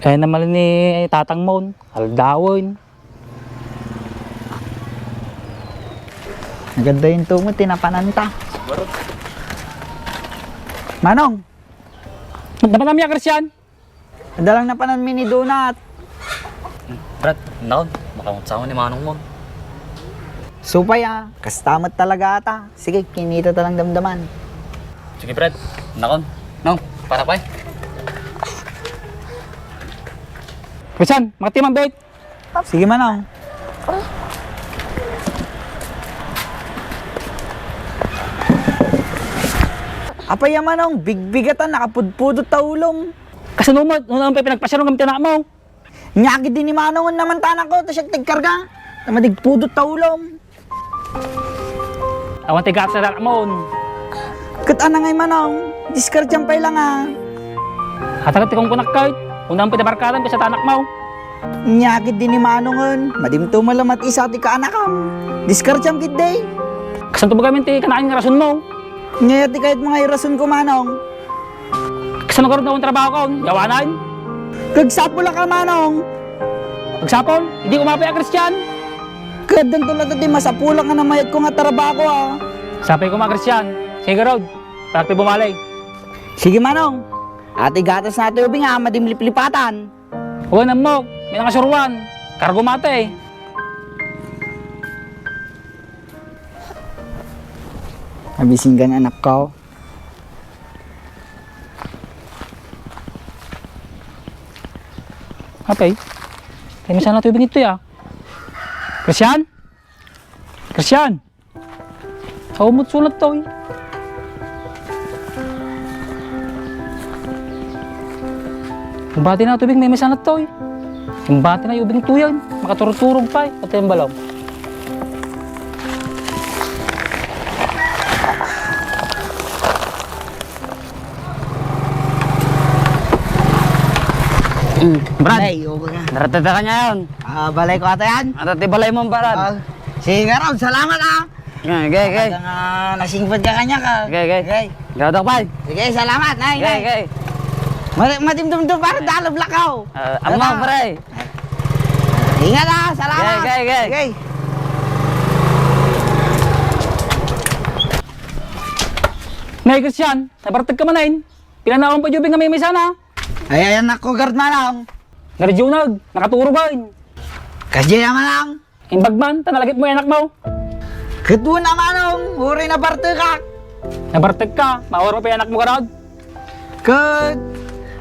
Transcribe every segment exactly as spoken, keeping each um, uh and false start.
Kayatna manen ni tatangmon, aldawen. Naganda yung tungo, tinapananta. Manong! Dapat kami, Christian? Adalang napanan mi ni Donut. Brad, naon, makangot sa ni Manong mo. Supay, ah, kasta met talaga ata. Sige, kinita ta lang damdaman. Sige, Brad, nakon. Nong, para pa eh. Christian, makatiman, bait. Sige, Manong. Apay a, Manong, bigbigatan, nakapudpudot ta ulom. Kasano met, no, ano pay pinagpasiarmo ken ti anakmo? Nya, ket di ni Manong naman ta anakko, ta siak ti agkarga. Ta madipudot ta ulom. Awan ti gatas a anakmo. Ket ania ngay, Manong, diskartiam pay la nga. Ata ket ti kunkunak kay, unam pay ti barkadam ket sa anakmo. Nya, ket di ni Manongen, madimto met la mat-isa ti kaanakam. Diskartiam ketdi. Kasanto ba gamin ti kanayon nga rasonmo? Nya, ti kayatmo nga irasonko, Manong? Kasano garud nga awan trabahokon? Yawanen? Kagsapulak a, Manong. Agsapul? Idi koma pay a Christian. Ket addanto latta ti masapulak nga namayatko nga trabaho, a. Sapay koma a Christian. Sige garud. Para ti bumali. Sige, Manong. Ati gatas na ti ubing a, madim liplipatan. Wen, ammok. May nangasuruan. Kargo mate. Abisinggan, anakko. Apay, kay masana ti ubing itoy, a. Christian? Christian! Awan met sulat toy. Bati na ti ubing, may masana toy. Imbati na ti ubing toyen, makaturturog pay, pati ang balong. Mm, Brad. Ay, oo ka. Narata ka niya yun. Ah, balay ko ata yan. Ata ti balay mo, Brad. Ah, sige, Rob, salamat, ah. Okay, okay, okay. Talaga nga nasingpet ka kanya ka. Okay, okay. Okay. Gawad ako, pal. Sige, salamat, nay, okay, nay. Okay. Ma-, madimdum-dum para dalab lakaw. Ah, amo, pre. Ingat, ah. Salamat. Okay, okay, okay. Okay. Nay, Christian, nabartek ka man, ay. Pinanawan pa di ubing nga may misana. Ay, ay, anak ko, guard, manang. Naridyo nag, nakaturog, ay. Kasdiay, manang. Imbag man, ta nalagipmo ti anakmo. Ket wen a, manong, uray nabartekak. Nabartek ka, mauro pay anakmo garud. Ket,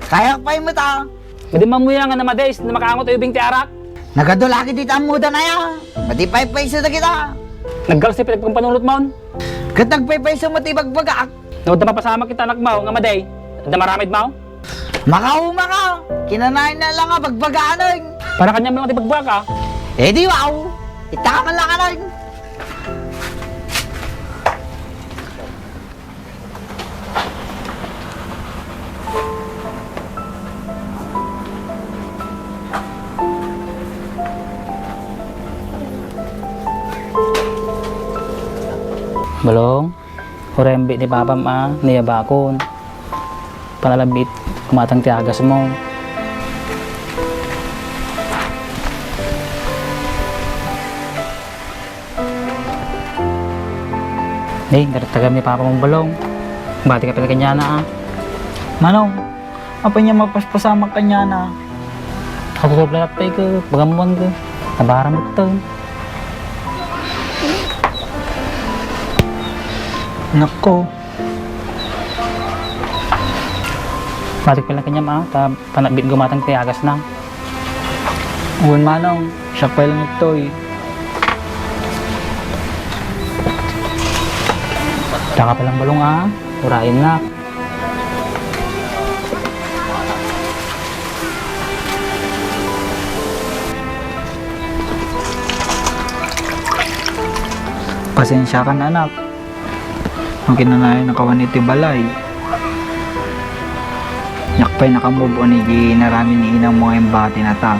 kayak pay met a. Madi mammuya nga namades, na makaangot ti ubing ti arak. Nagadu lagi ti ammoda, nay a. Madi paypayso dagita. Naggalsi pay ti pagpampanunotmon. Ket nagpaypayso met ti ibagbagak. No, adda mapasamak iti anakmo nga madi, adda maramidmo? Makauma ka! Kinanayon na lang nga bagbagaanay. Para kaniam lang ti bagbagak, a. Eh, di wow! Itta ka man lang, anay. Balong? Uray ammo ni papam a nayabakon. Panalabit, gumatang ti agasmo. Eh, naritagam ni papam, Balong. Bati ka pala kaniana, a. Manong, apay nga mapaspasamak kaniana? Nakatutup latta ket bagammuan ket nabaram ito. Nakko. Batik pala kaniam, a, ta panagbiit gumatang ti agasna. Wen manong, siak pay lang itoy. Daka pay lang, Balong, a, urayennak. Pasensiakan, anak. Kinanayon a awan iti balay. Diak pay naka-move on iti inaramid ni inangmo nga imbati nata.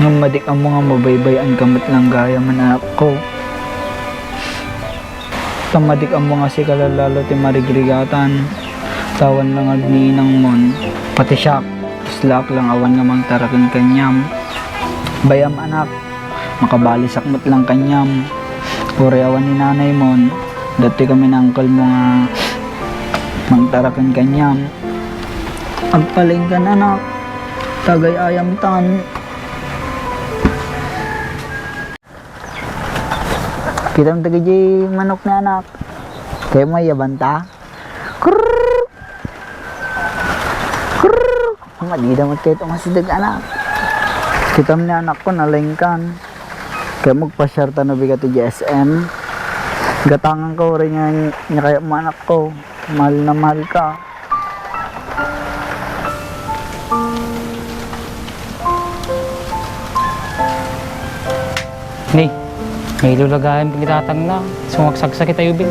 Ngem madik ammo nga mabaybay-anka met lang gayam, anakko. Ta madik ammo nga sika lalo ti marigrigatan. Awan lang agninangmon, pati siak, islaak lang awan nga mangtaraken kaniam. Bay-am, anak, makabalisak met lang kaniam. Uray awan ni nanaymon, datoy kami ni uncle mo nga mangtaraken kaniam. Agpalengkan, anak, tagay-ayam tan. Kitam dagiti manok ni anak. Kayat mo ayabanta? Krrrr! Krrrr! Ang adida mo kayo itong asideg, anak. Kitam ni anakko, nalengkan. Kayat mo agpasiar ta no bigat iti S M. Gatangan ko, rin nga, nga kayat mo, anakko. Mahal na mahal ka. Ni, may lulagayan ken ni tatangna. Sumagsagsak itayo, Bing.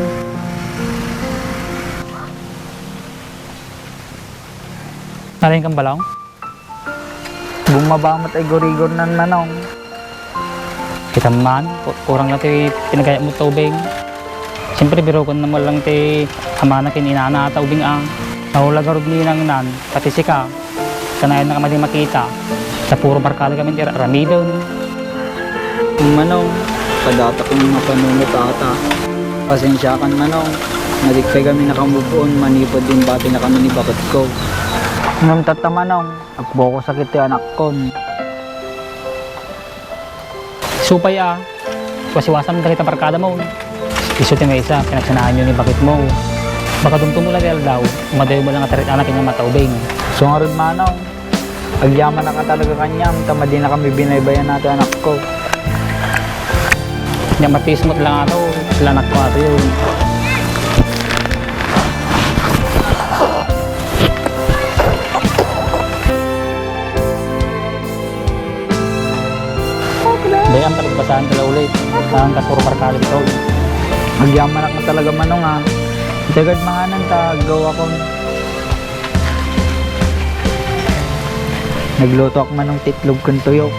Nalengkan, Balong? Bumaba met ay gurigor nan manong. Kitam man, ku-, kurang na ti pinagayat mo ta ubing. Siyempre, birokon na mo lang ti amana ken inana ta ubing a. Naula garud ni nangnan, pati sika, kanayon na ka madi makita. Sa puro barkada kami ti ra-, ramiden. Manong, kadata kong mapanunot ata. Pasensiakan, Manong. Nadikpay kami nakamove on manipud din bati na kami ni baketko. Ngem tatta, Manong, agpokosak iti anakkon. Supay a, wasiwasam dagita barkada mo. Isu ti maysa, pinagsanaanyo ni bakit mo. Baka dumtumulo ti aldaw, umadayo mo lang nga tarit-anak inya mataubing. So ngarud, Manong, agyamanak nga talaga kaniam, ta madi na kami binaybayan na ti anakko. Nya, matismot lang ato, sila anakko ato yun. Dayang kalagpasan ka la ulit. Ang kasuro barkada bitaw. Agyamanak nga talaga, Manong, a. Itagad manganan ta aggaw akon. Naglutoak, Manong, ti itlog ken tuyo.